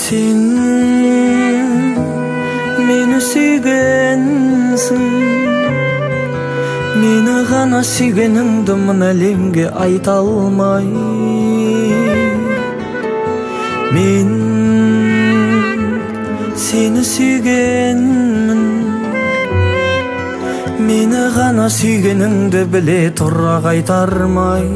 Сен мені сүйгенсің, мені ғана сүйгеніңді мына әлемге айта алмай. Мен сені сүйгенмін, мені ғана сүйгеніңді біле тұра қайтармай.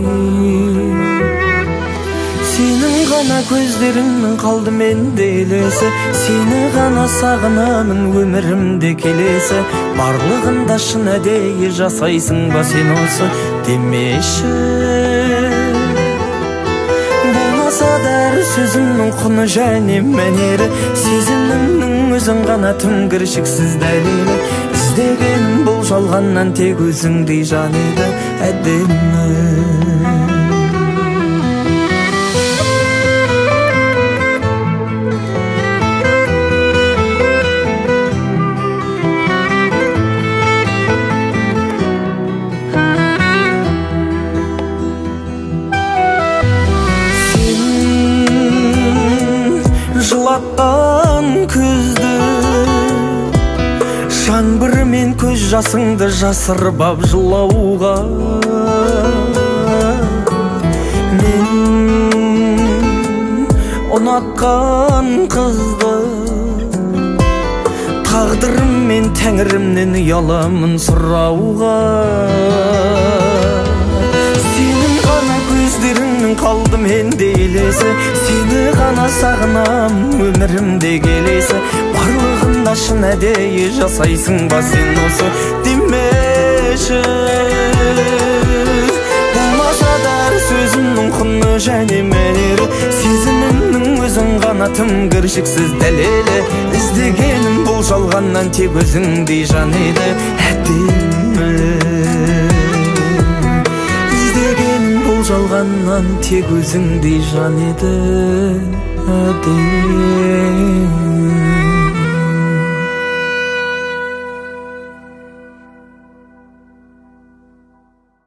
Сенің ғана көздеріңнің қалды менде елесі, сені ғана сағынамын өмірімде келесі. Барлығында шын әдейі жасайсың ба сен осы демеші. Болмаса да әр сөзімнің құны және мәнері, сезімімнің өзің ғана тым кіршіксіз дәлелі. Іздегенім бұл жалғаннан тек өзіңдей жан еді әдемі. Жылатқан күзді жаңбырмен көз жасыңды жасырып ап жылауға, мен ұнатқан қызды тағдырым мен тәңірімнен ұяламын сұрауға. Сенің ғана көздеріңнің қалды менде елесі, сені ғана сағынам өмірімде келесі. Барлығында шын әдейі жасайсың ба сен осы демеші. Болмаса да әр сөзімнің құны және мәнері, сезімімнің өзің ғана тым кіршіксіз дәлелі. Іздегенім бұл жалғаннан тек өзіңдей жан еді әдемі. Іздегенім бұл жалғаннан тек өзіңдей жан еді әдемі.